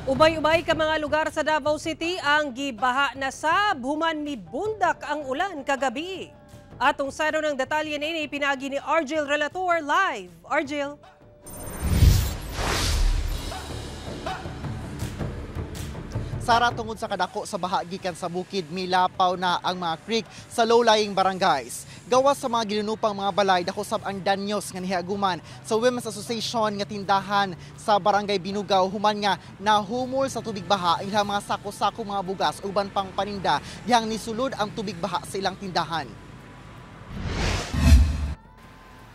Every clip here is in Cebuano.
Ubay-ubay ka mga lugar sa Davao City ang gibaha na sab human mibundak ang ulan kagabi. Atong saro ng detalye niini pinaagi ni Argel Relator live. Argel. Sara, tungod sa kadako sa baha gikan sa bukid, milapaw na ang mga creek sa low-lying barangays. Gawas sa mga gilunupang mga balay, dako sab ang danyos nga nihaguman sa Women's Association nga tindahan sa Barangay Binugaw human nga nahumol sa tubig baha ang ilang mga sako-sako mga bugas uban pang paninda dihang nisulod ang tubig baha sa ilang tindahan.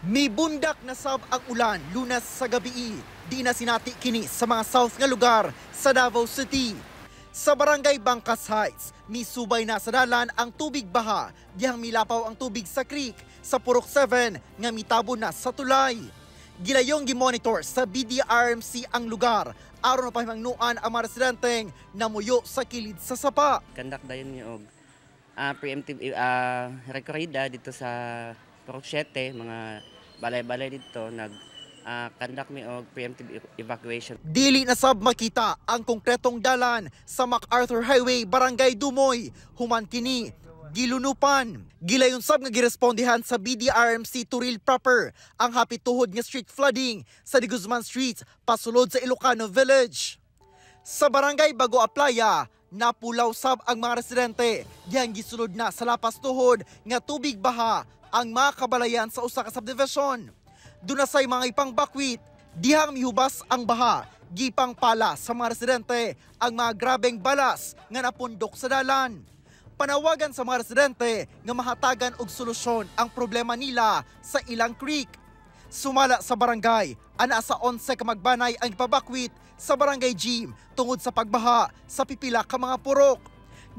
Mibundak na sab ang ulan Lunes sa gabii. Di na sinati kini sa mga south nga lugar sa Davao City. Sa Barangay Bangkas Heights, misubay na sa dalan ang tubig baha, dihang milapaw ang tubig sa creek sa Purok 7 nga mitabo na sa tulay. Gilayong gimonitor sa BDRMC ang lugar aron mapahimangnuan ang mga residenteng namuyo sa kilid sa sapa. Kandak dayon mi og preemptive rekorida dito sa Purok 7, mga balay-balay dito nag conduct mi og preemptive evacuation. Dili na sab makita ang konkretong dalan sa MacArthur Highway, Barangay Dumoy. Human kini gilunupan. Gilayon sab nga girespondehan sa BDRMC Toril proper ang hapit tuhod nga street flooding sa De Guzman Street pasulod sa Ilocano Village. Sa Barangay Bago Aplaya, napulaw sab ang mga residente dihang gisulod na sa lapas tuhod nga tubig baha ang mga kabalayan sa usa ka subdivision. Duna say mga ipang bakwit, dihang mihubas ang baha, gipang pala sa mga residente ang mga grabeng balas nga napundok sa dalan. Panawagan sa mga residente nga mahatagan og solusyon ang problema nila sa ilang creek. Sumala sa barangay, ana sa 11 ka magbanay ang ipabakwit sa barangay gym tungod sa pagbaha sa pipila ka mga purok.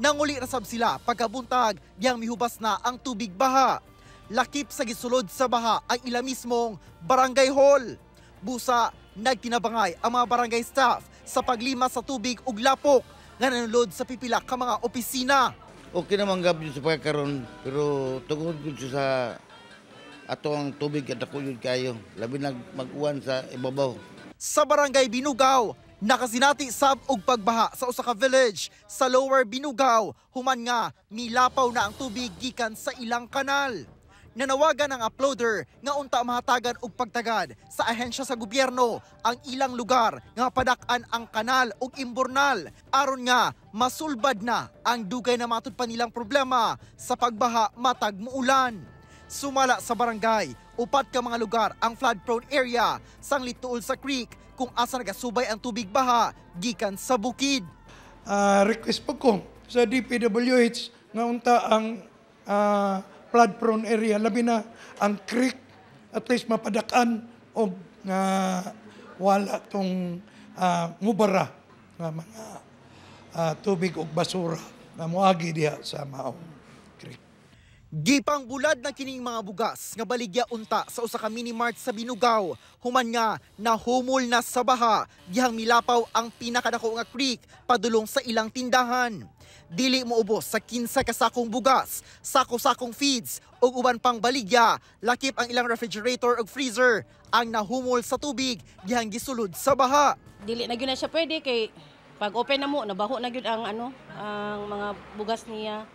Nanguli ra sab sila pagkabuntag dihang mihubas na ang tubig baha. Lakip sa gisulod sa baha ang ila mismong barangay hall. Busa, nagtinabangay ang mga barangay staff sa paglima sa tubig ug lapok nga nanulod sa pipila ka mga opisina. Okay naman gabi sa pagkaroon, pero tungod gud sa ato ang tubig at dako yun kayo, labi nag mag-uwan sa ibabaw. Sa Barangay Binugaw, nakasinati sab og pagbaha sa usa ka village sa Lower Binugaw, human nga milapaw na ang tubig gikan sa ilang kanal. Nanawagan ang uploader nga unta mahatagan og pagtagad sa ahensya sa gobyerno ang ilang lugar nga mapadak-an ang kanal ug imburnal aron nga masulbad na ang dugay na matud pa nilang problema sa pagbaha matag muulan. Sumala sa barangay, upat ka mga lugar ang flood-prone area sang lituol sa creek kung asa nagasubay ang tubig baha gikan sa bukid. Request po ko sa DPWH nga unta ang flood prone area, labi na ang creek, at least mapadakan o nga wala tong mubara nga mga tubig ug basura na moagi diha sa maong creek. Gipang bulad na kining mga bugas nga baligya unta sa usa ka mini mart sa Binugaw, human nga nahumol na sa baha dihang milapaw ang pinakadako nga creek padulong sa ilang tindahan. Dili moubos sa 15 ka sakong bugas, sako-sakong feeds ug uban pang baligya, lakip ang ilang refrigerator ug freezer ang nahumol sa tubig dihang gisulod sa baha. Dili na gyud na siya pwede kay pag open na mo nabaho na gyud ang ano ang mga bugas niya.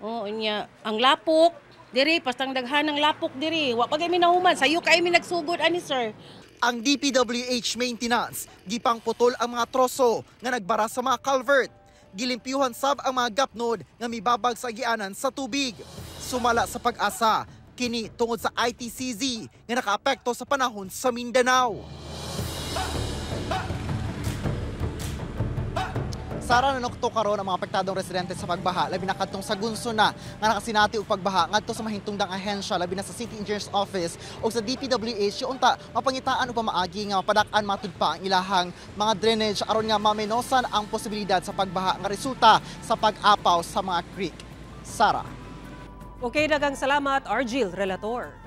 Oo, niya ang lapok diri pastang daghan ng lapok diri. Wa pa kay mi nahuman, sayo kay mi nagsugod ani sir. Ang DPWH maintenance gipang putol ang mga troso nga nagbara sa mga culvert. Gilimpyuhan sab ang mga gapnod nga mibabag sa agianan sa tubig. Sumala sa Pag-asa, kini tungod sa ITCZ nga nakaapekto sa panahon sa Mindanao. Sara, nanukto karon ang mga apektadong residente sa pagbaha, labi na kadtong sa gunso na nga nakasinati og pagbaha ngadto sa mahintungdang ahensya, labi na sa City Engineers Office o sa DPWH, unta mapangitaan og pamaagi nga mapadak-an matud pa ang ilahang mga drainage aron nga mamenosan ang posibilidad sa pagbaha nga resulta sa pag-apaw sa mga creek. Sara. Okay, daghang salamat Argel Relator.